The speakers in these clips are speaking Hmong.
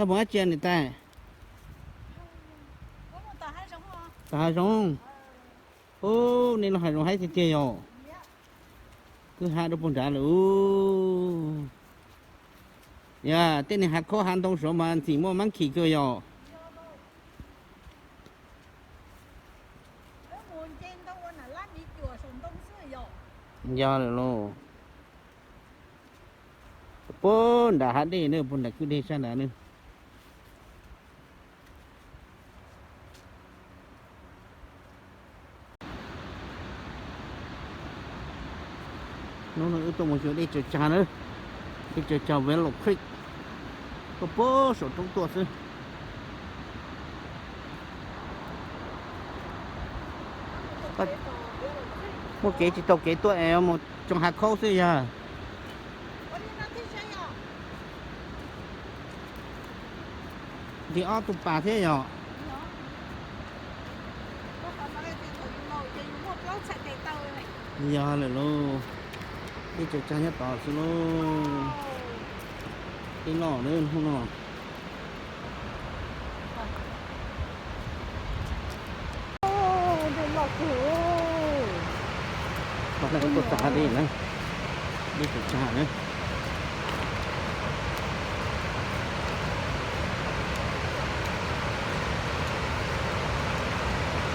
Koj mus dab tsi niam tais? Tom hav zoov. Ub, nej lub hav zoov haib tiag tiag yom. Kwj ha rau puag nrad lawm ub. Yog tej niag hav khaub hav ntoo saud mas ntxim muaj monkey kawg yom. Yog lawm lauj. Puag nram hav dej na, puag nram kwj deg sab nrad na. Hnub no wb tuaj mus xyuas dej tsaws tsag na, dej tsaws tsag Willow Creek, tuaj puag saum roob tuaj xwb. Muaj kev tsis tau kev tuaj es mus tsoo hav khaub xwb yog. Nti ob tug pas thiab yom. Yog lawm lauj, dej tsaws tsag nyob tod xwb lauj. Dej loj na hnub no. Tuaj txog hav dej na, dej tsaws tsag na.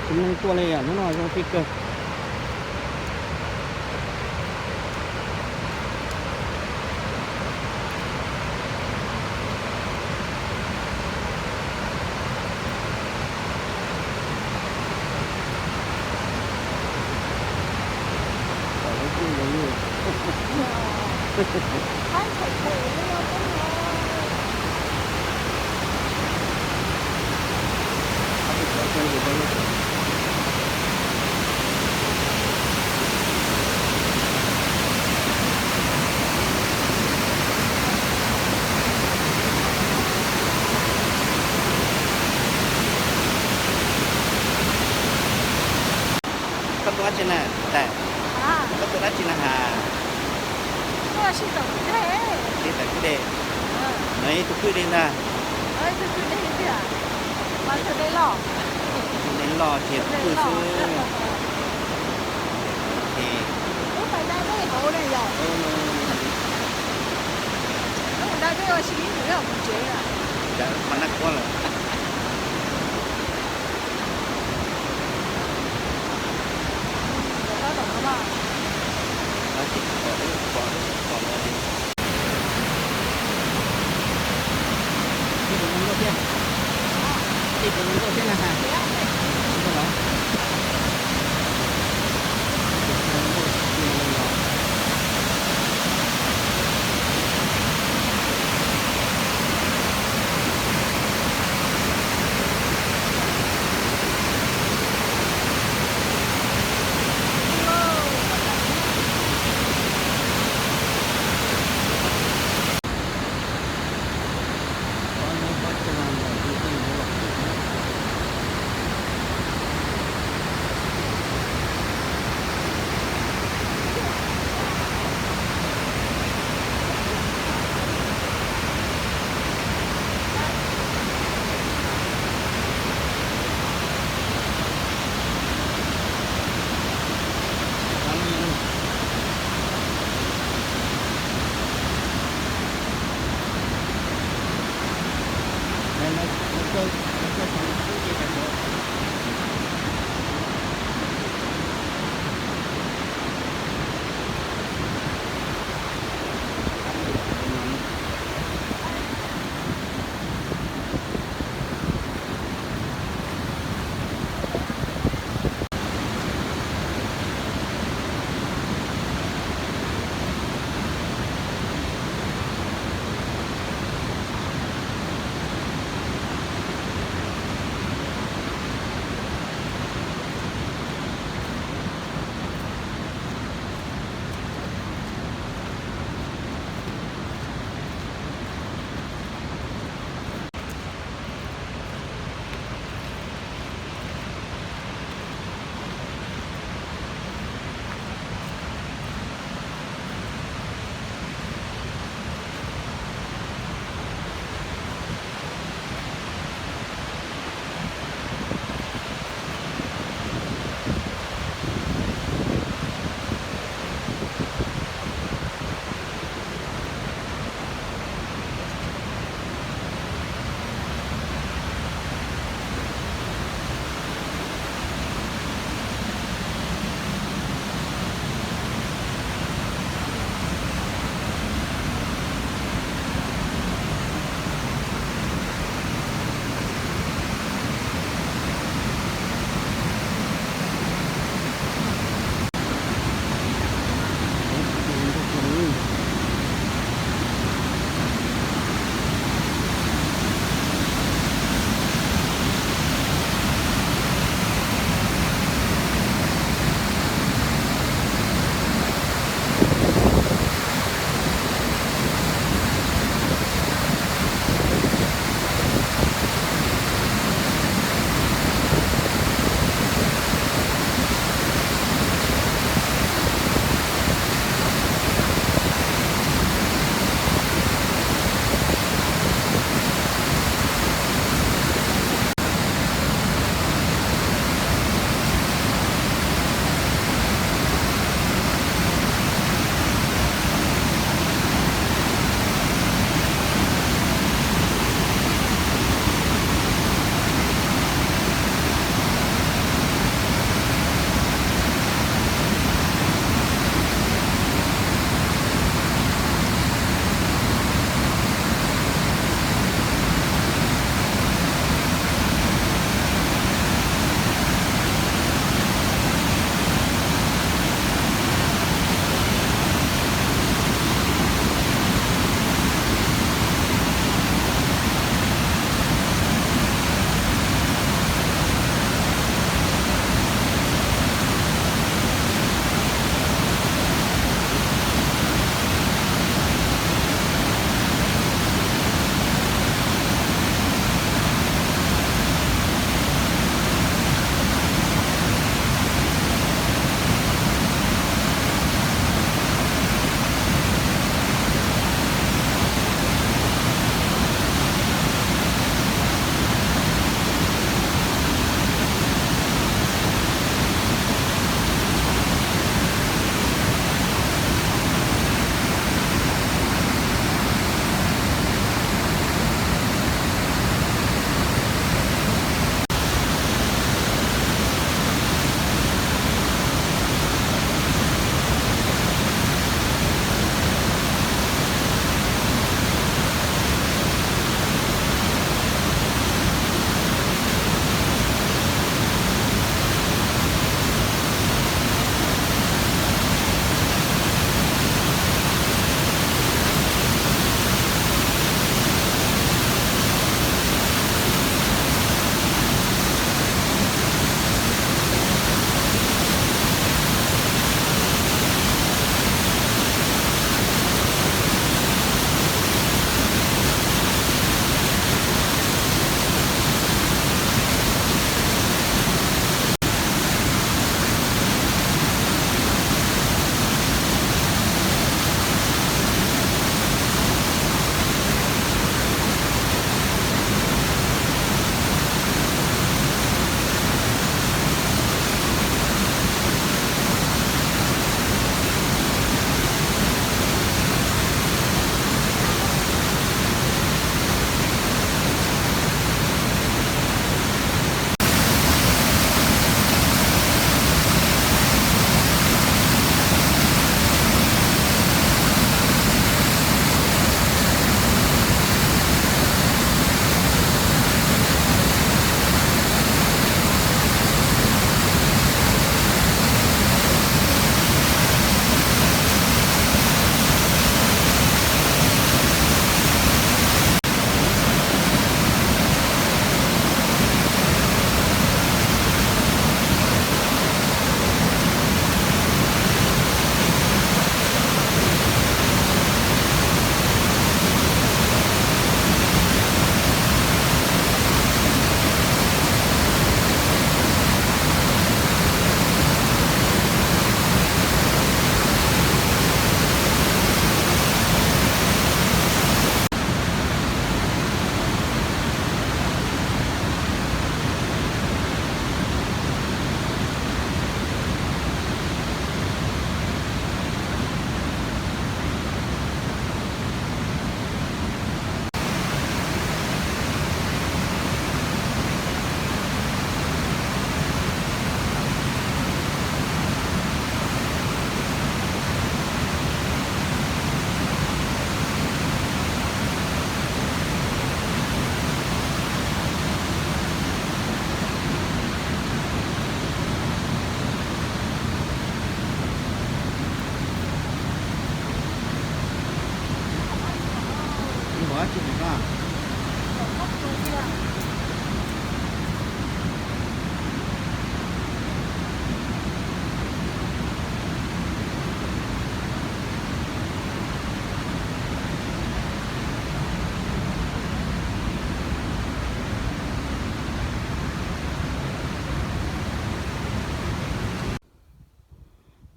Tsis muaj neeg tuaj li yom, hnub no zoo pib kawg. Koj tuaj dab tsi na tais? Koj tuaj dab tsi na has? Siv tawm kwj deg na, ib tug kwj deg ntag. Dej loj ces kwj xwb. Qhov nab kuab lawm. Ces tsis pom, pom, pom lawm li. Tej tus zoo nkauj thiab, tej tus zoo nkauj thiab na has.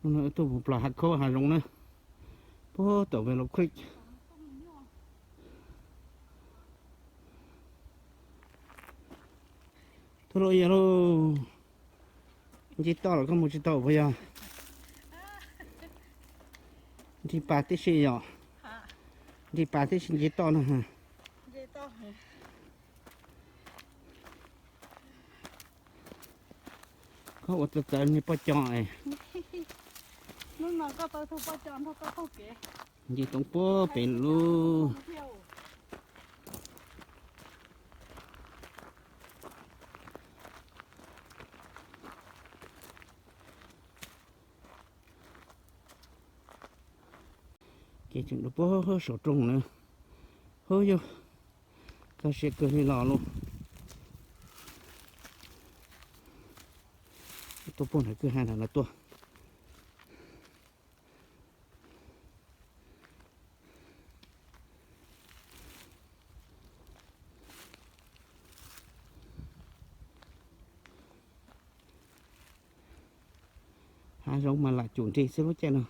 Tuaj mus plos hav khaub hav zoov na, puag tom Willow Creek. Tuaj lauj, yog lauj. Nce toj los koj mus tsis tau puas yog? Nrig pas tib si yom. Nrig pas tib si nce toj no. Koj ua txawv txawv niag poj co es. Hnub no koj tau tus poj co nrog koj taug kev. Nce toob puag pem lub. Kev tseem dua puag saum rooj na. Hub yog, txog siav kawg li los lauj. Tuaj puag nram kwj ha nram no tuaj. Hav zoov mas lam cum nrig xwb lub caij no.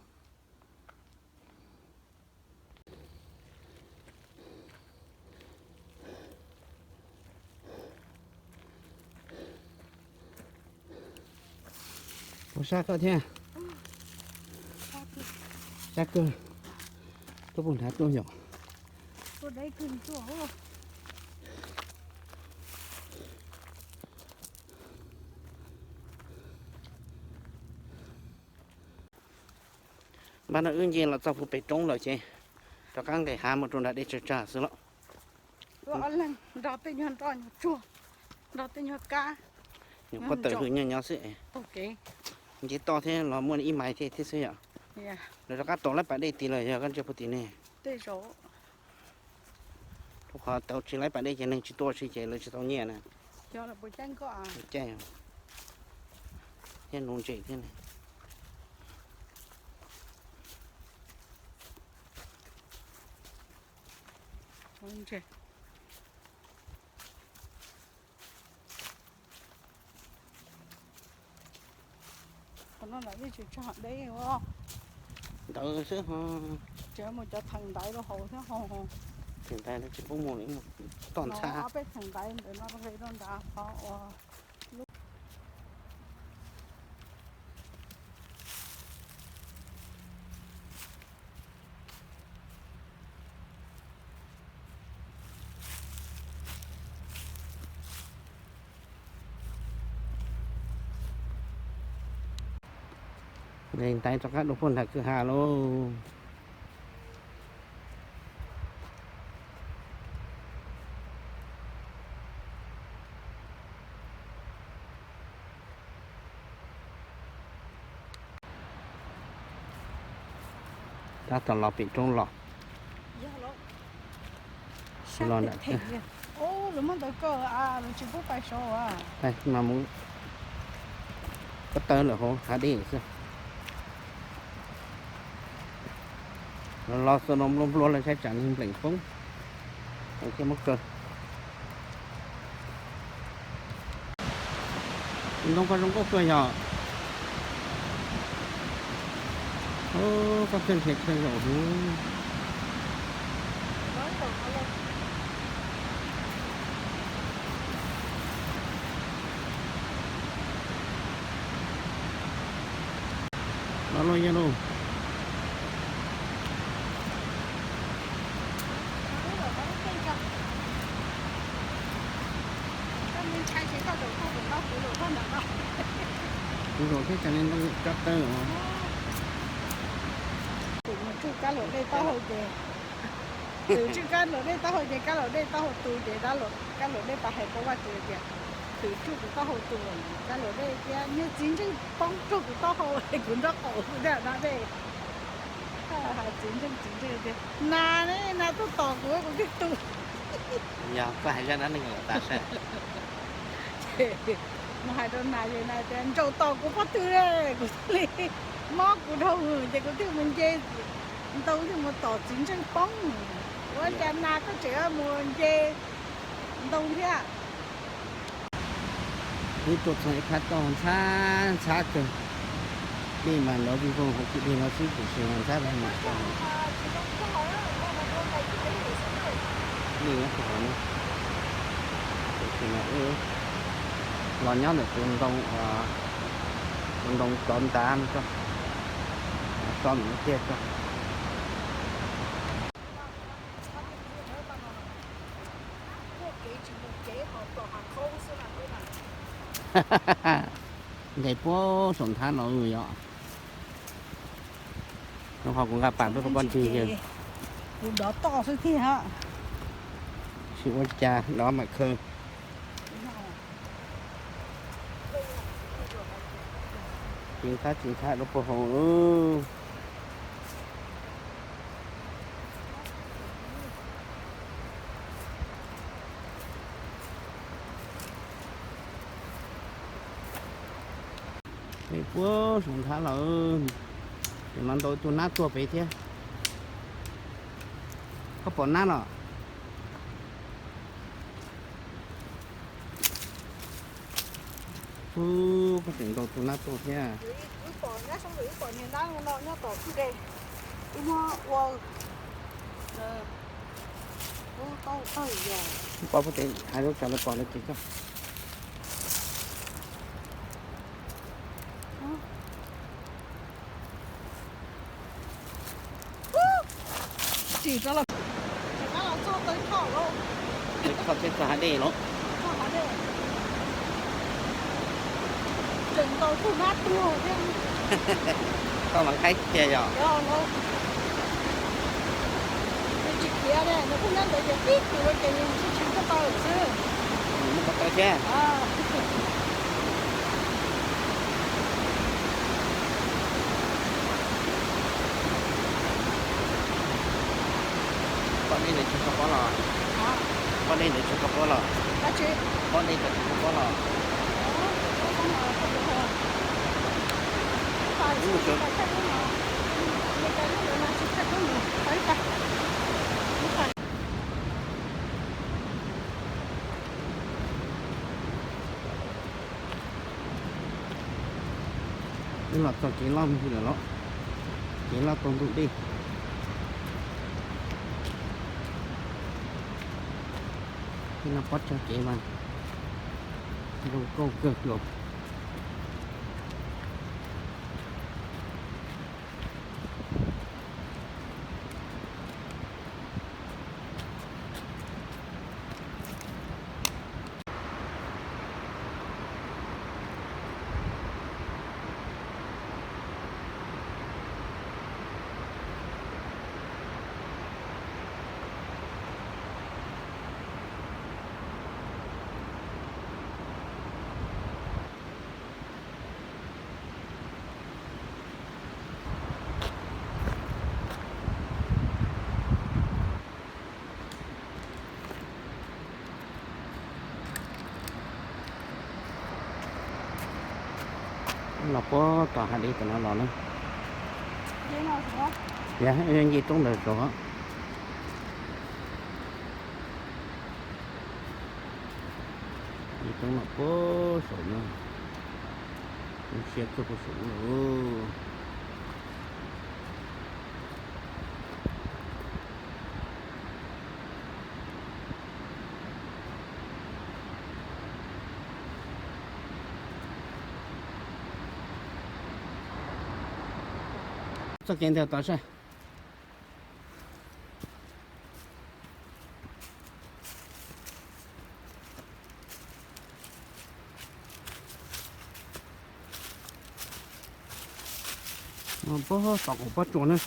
Puas sab koj thiab? Sab kawg. Tuaj puag nrad tuaj yom. Npaj no wb nce los txog puag pem roob lawm ces rov qab nqes hav mus rau nram dej tsawg tsawg xwb lauj. Nrog tej nyuag nroj nyuag tsuag, nrog tej nyuag kab, nyuag pob tawm hwm nyob nyob xwb. Nce toj thiab los muaj ib mais thiab xwb yom. Lawv rov qab tau lawv pas dej tid lawm yog koj ntsia puag tim ne. Rau qhov tau tsis lawv pas dej ces neeg tsis tuaj si ces lawv tsis tau nyiaj na. Caij thiab nuv ntses thiab ne. Qhov no los yeej tsis tshua deb os. Ntawd xwb ho. Tseem mus cov theem ntaiv rau hauv thiab ho. Theem ntaiv tsis pub mus li, toj ntxhab. Ob peb theem ntaiv ntawd no rau nram qhov uas Nqes ntaiv rov qab dua puag nram kwj ha lauj. Tab tom los pem roob los. Los nram. Lawv muab ntawd kaw, lawv tsis pub pais saud. Mas mus ko taw lawm hauv hav dej xwb. Los los xwb no nplua nplua lawv saib tsam nws npleem poob. Thiaj muab kaw. Ntoo koj zoo nkauj kawg yog. Koj txawj nrhiav chaw zaum huv. Los lauj, yog lauj. Kuv zaum thiab cas li ntoo tsob tawg os. Tus mus tswj kab luam dej taub hau ces, tus tswj kab luam dej taub hau ces kab luam dej taub hau tu ces kab luam dej pas hais rau Vajtswv tias, tus tswj kuv taub hau tu, kab luam dej tias niag txiv ntseej poob rau kuv taub hau, kuv nraub qaum xwb thiab dab dej. Hais txiv ntseej txiv ntseej tias nas ne, nas tuaj tom kuv, kuv twb tu. Yog koj hais zaj dab neeg lawm tas sab. Mus hais rau nas ces nas tias ntsaum tom kuv pob tw, kuv thiaj li mob kuv dhau hwv ces kuv thiaj mus nce ntoo thiaj mus tom txiv ntseej poob. Ua cas nas koj tseem mus nce ntoo thiab? Wb tuaj txog ib phab toj ntxhab ntxhab kawg. Dej mas nrov vij voog hauv kwj deg no xwb tiam sis mas ntxhab lawv mam tso. Dej nyob rau hauv no. Tiam sis mas wb los nyob ntawm tus ntoo, tus ntoo cov ntav no tso, so ntawm no tiag tso. Nqes puag saum nthab no yom. Rau qhov kuv nqa pam tuaj rau koj tig. Kuv dov toj xwb tiag. Tsis ua cas, dov mam khaws. Tsis ntxhab tsis ntxhab rau puag hauv. Nqes puag saum nthab lawm. Ces no ntau tus nab tuaj pem thiab. Koj pom nab los? Ub, koj tseem ntaus tus nab tuaj thiab. Pov puag tim hais lub tsav lawv pom lawv ces koj. Tsis rov los, rov qab los txog taw choj lauj. Taw choj thiab txog hav dej lauj. Txog hav dej. Tseem ntaus tus nab tuag thiab. Koj mas qhaib kiag yom. Yog lauj. Nws tsis khiav li, nws kuj nyob ntawd ces tib kws ua ces nws tsis tshee koj taw xwb. Muab koj taw thiab. Pob dej ntawd tsis tshua pob los? Pob dej ntawd tsis tshua pob los? Pob dej ntawd tsis tshua pob los? Wb los txog kev loj mus lawm los, kev loj tau ntug dej. Tej no pob tsaig kev mas zoo nkauj kawg nkaus. Los puag tom hav dej tom no los na. Yog nce roob ntawd saud. Nce roob no puag saud na. Siab kawg puag saud lawm. Txoj kev ntawd tod saib. Pob tom kuv pob tsuas na.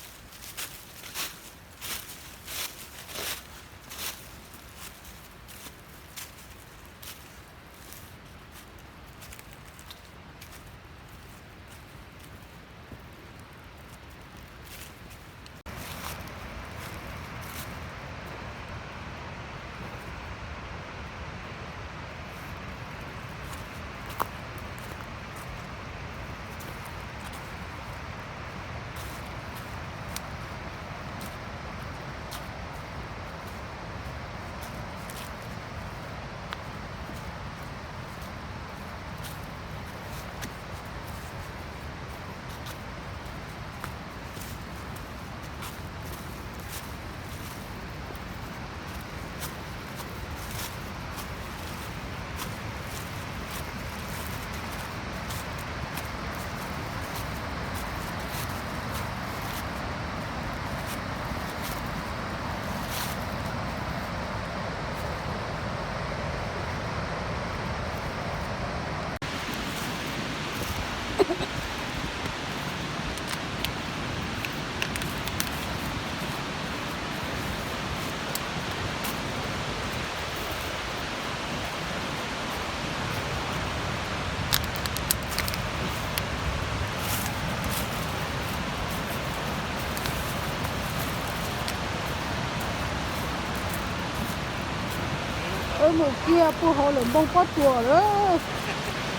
Mus kiag puag hauv lawm npoo pob tsuas lawm.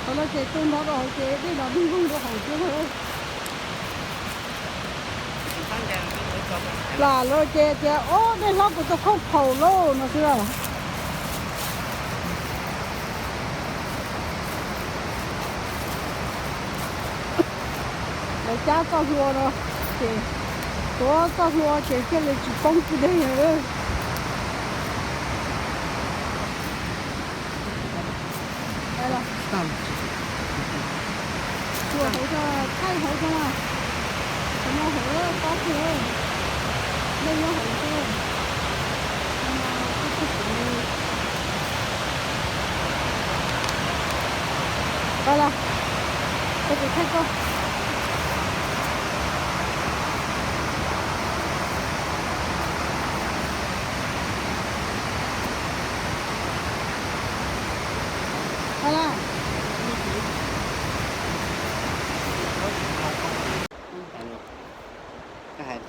Qhov no ces tu nrho rau hauv ces dej los dig vog rau hauv thiab. Plam lawm ces tias, ob, dej hlob kuv tau khauj phaum lauj no xwb. Lawv cab txoj hlua no ces, tuav txoj hlua ces thiaj li tsis poob kiag dej. Tsuas hauv, thaij hauv tso, no hauv pob kawg, nej nyob hauv xwb. Tau los, kuv thaij koj. Tau los.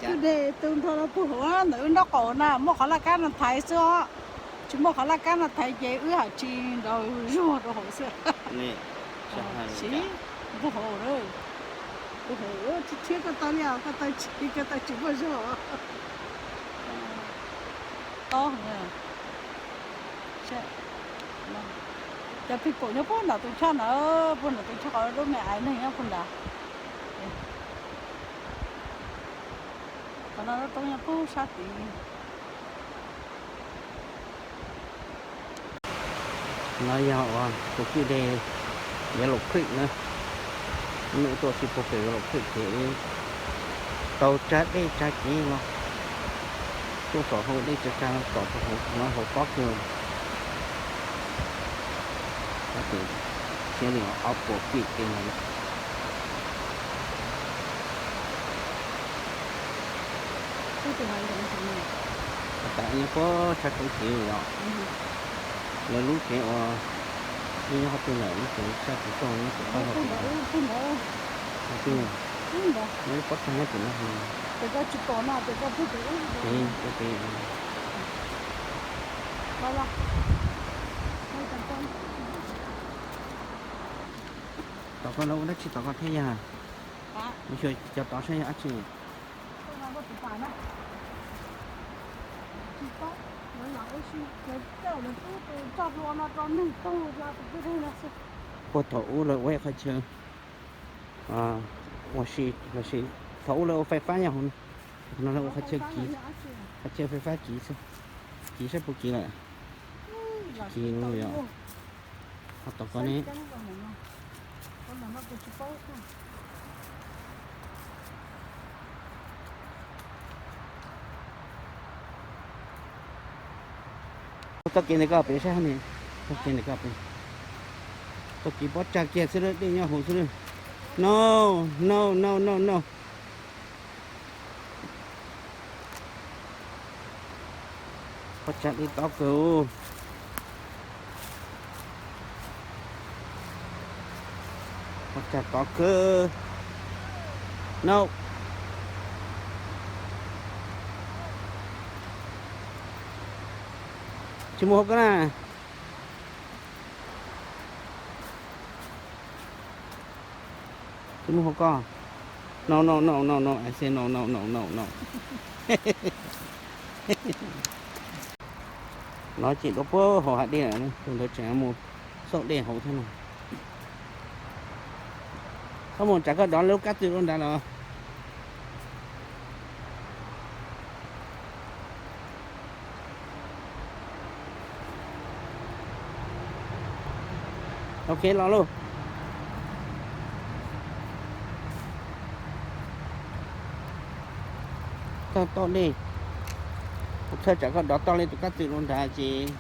Twb de tu nrho rau puag hauv ntawm wb nraub qaum na, muaj qhov laj kab no thaiv xwb os. Tsis muaj qhov laj kab no thaiv ces wb haj tsis nrog zuag rau hauv xwb. Puag hauv, puag hauv, tsis thiab koj tau li os, koj tau tsis, koj tau tsis muaj zog. Tob heev. Cov phim pum nyob puag nram tus choj na, puag nram tus choj qhov lub me aiv neeg nyob puag nrad. Qhov no lub roob nyob puag sab tid. No yog tus kwj deg Yellow Creek na. Wb tuaj txij puag pem Yellow Creek ces wb tau tsa dej tsa kev los tuaj tom hauv dej tsa tsa tom hauv no hauv pob kawg. Ces thiaj li ob puas feet kev no. Tab tom nyob puag sab teb kev os. Lawv lub tsev uas nyob qhov twg lawm, lub tsev tshaj tsis tau nyob pem qab hauv pem. Nyob pob tsaig nyob pem no. Tom koj lawv ua dab tsi tom koj thiab yog? Xyuas cov tod saib yog dab tsi. Puag thaum ub lawv ua ib qhov chaw ua si los sis thaum ub lawv ua fais fab nyob hauv no, no lawv ua qhov chaw kiv, qhov chaw fais fab kiv xwb. Kiv saib puas kiv lawm. Tsis kiv li yom. Ho tom koj ne. Txoj kev ntawm koj pem saib ne. Txoj kev ntawm koj pem. Txoj kev pob tsag kiag xwb, dej nyob hauv xwb. No, no, no, no, no. Pob tsag dej tob kawg. Pob tsag tob kawg. No. Tsis mus hauv koj na. Tsis mus hauv koj. No, no, no, no, no, I say no, no, no, no, no. No ces dua puag hauv hav dej, tus ntawd tseem mus xauj dej hauv thiab no. Koj mus tsam koj dov lub kab tw rau nrad los. Ok, los lauj. Txog toj dej, kuv txhawj tsam koj dov toj li tus kab tw rau nrad ces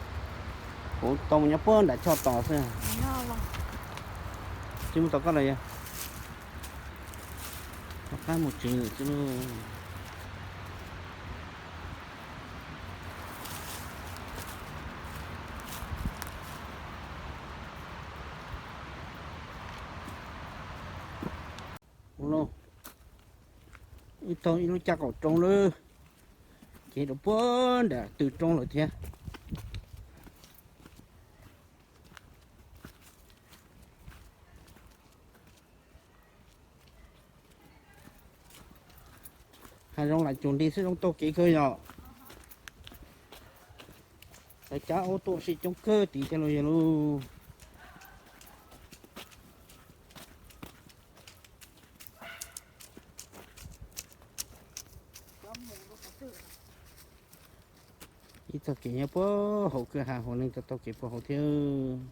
kuv tau mus nyob puag nram choj tos xwb. Tsis mus tom koj los yog? Rov qab mus tsev lawm xwb lauj. Ua lauj, wb taug ib lub caj qaum roob lawm, ces rau puag nram tw roob lawm thiab. Hav zoov lam cum nrig xwb zoo taug kev kawg yom. Lawv cab aub tuaj si coob kawg tid thiab los yog lauj. Ib txoj kev nyob puag hauv kwj ha, hauv neeg tau taug kev puag hauv thiab.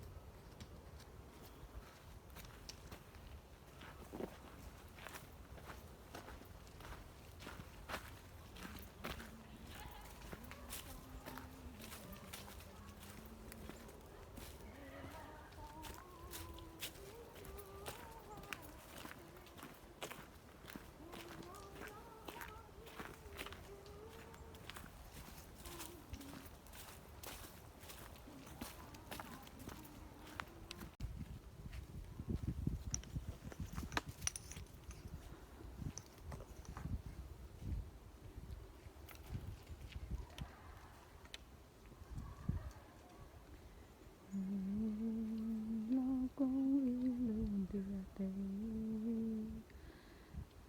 Los koom ib lub ntiaj teb,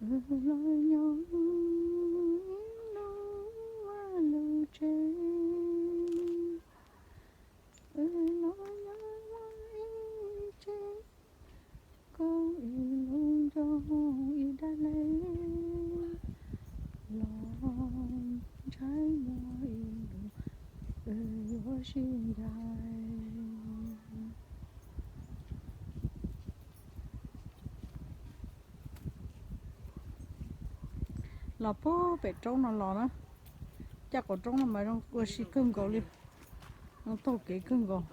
wb los nyob ib lub vaj lub tsev, wb los nyob ib tsev, koom ib lub nroog ib dab le, los ntshai muaj ib lub wb yuav sib ncaim. Los puag pem roob no los na, caj qaum roob no mas zoo ua si kawg nkaus li, zoo taug kev kawg nkaus.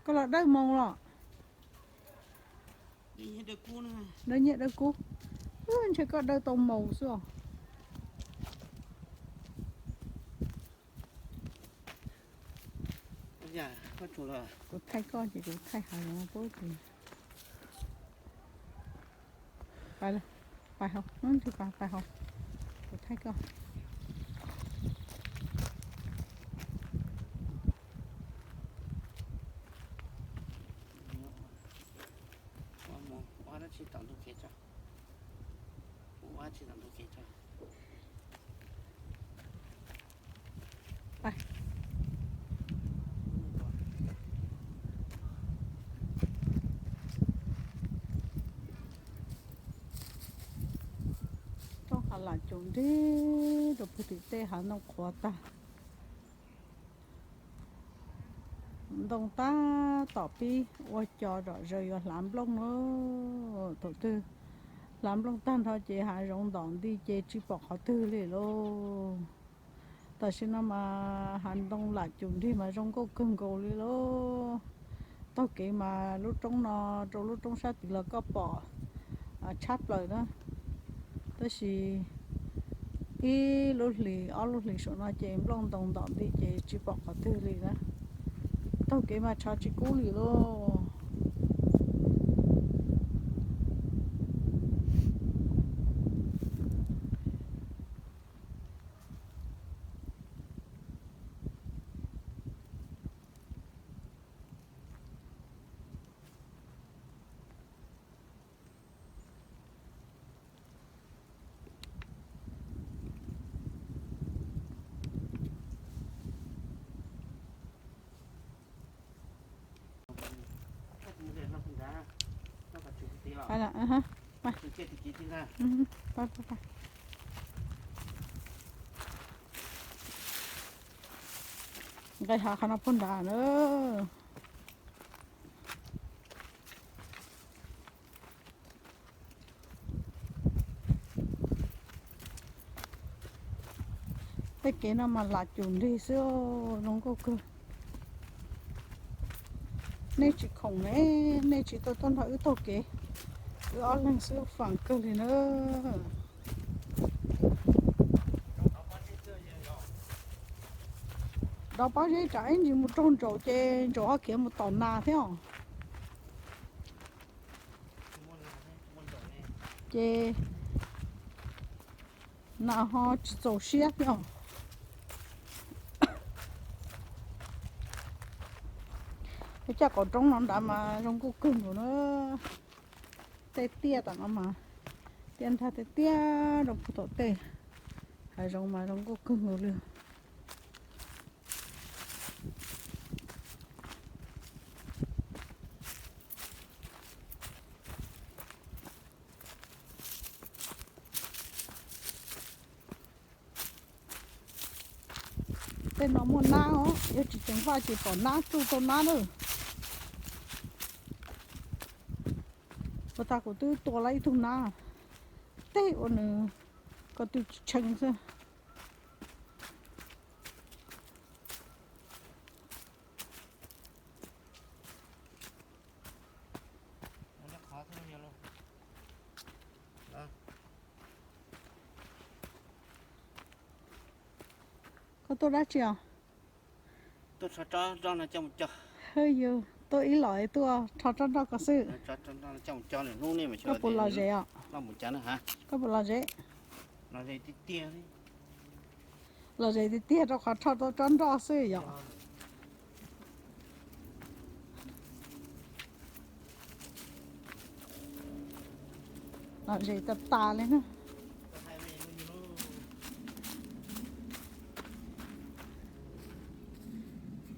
Koj los dawb moos los? Dawb nyiaj dawb kub. Ntshe koj dawb tau moos xwb os. Kuv thaij koj ces kuv thaij hav zoov pab ces. Pais, pais hauv, pais hauv, kuv thaij koj. Roob hav lam cum nrig rau puag tim tej hav ntoo qhuav tag. Ntoo tab tom pib ua co zom zaws yuav hlav nplooj na. Thaum twg hlav nplooj tag nrho ces hav zoov ntom nti ces tsis pom qhov twg li lauj. Tam sim no mas hav ntoo lam cum nrig mas zoo nkauj kawg nkaus li lauj. Taug kev mas lub roob no rau lub roob sab tid los koj pom tshab plaws na. Tab sis ib lub hlis ob lub hlis saum no ces nplooj ntoo ntom nti ces tsis pom qhov twg li na. Taug kev mas tshav tsis kub li lauj. Nqis hav qhov no puag nrad na. Tej kev no mas lam cum nrig xwb, zoo nkauj kawg. Nej tsis khoom ne, nej tsis tau tuaj nrog wb taug kev, wb ob leeg xwb faam kawg li na. Dov pob zeb tsam ib ntsis mus raug ntsaum ces ntsaum ho khiav mus tom nas thiab os. Ces nas ho tsis txaus siab thiab os. Peb caj qaum roob no nrad mas zoo nkauj kawg nkaus na. Tej tiaj tom no mas tiaj ntag, tej tiaj rau puag tom tej hav zoov mas zoo nkauj kawg nkaus li. Tej no muaj nab os, yog tsis ceev faj ces pom nab tsuj tau nab lawm. Puag ta kuv twb tua lawm ib tug nab, tej ua nws ko tw tshee xwb. Koj tuaj dab tsi os? Tuaj rho tsob nroj no coj mus cog. Hwb, yus tuaj ib los tuaj rho tsob nroj ko xwb. Koj puas lom zem os? Koj puas lom zem? Lom zem tiag tiag, rau qhov rho tau tsob nroj xwb yom. Lom zem tas tas li na.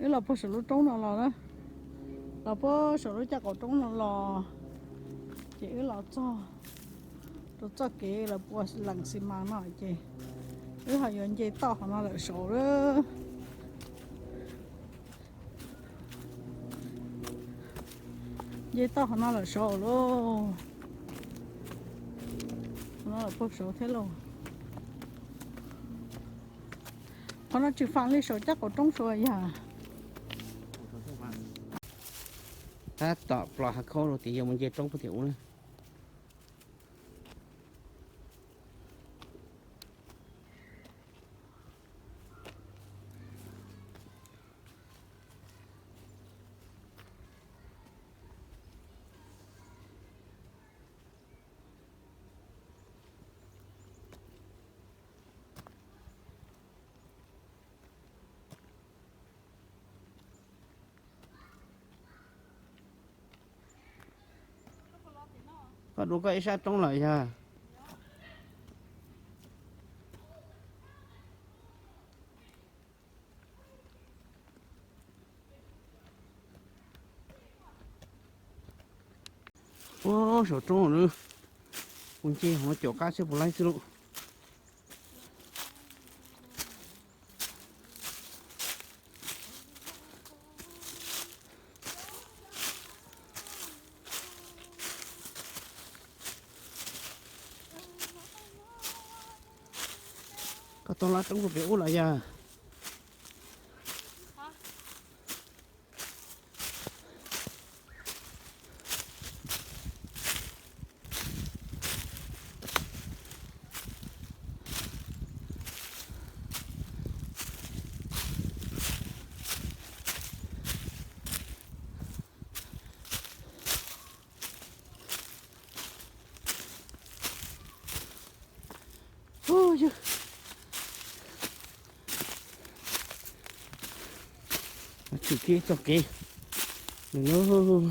Wb los puag saum lub roob no los na, los puag saum lub caj qaum roob no los, ces wb los txog rau txoj kev lawv puas lees xi mas no ces wb ho yuav nce toj qhov no lawm saud lawm. Nce toj qhov no lawm saud lauj. Qhov no lawm puag saud thiab lauj. Qhov no tsis faam li saum caj qaum roob saud yog. Tab tom plos hav khaub rau tim yog mus nce roob puag tim ub na. Koj dua koj ib sab roob lawm yog? Ua saum roob lawm, kuv nce hauv no caum qab seb puas laib xwb lauj. Koj tau lab roob rau pem ub lawm yog? Hu yog, tshwm kiag txoj kev, nws lub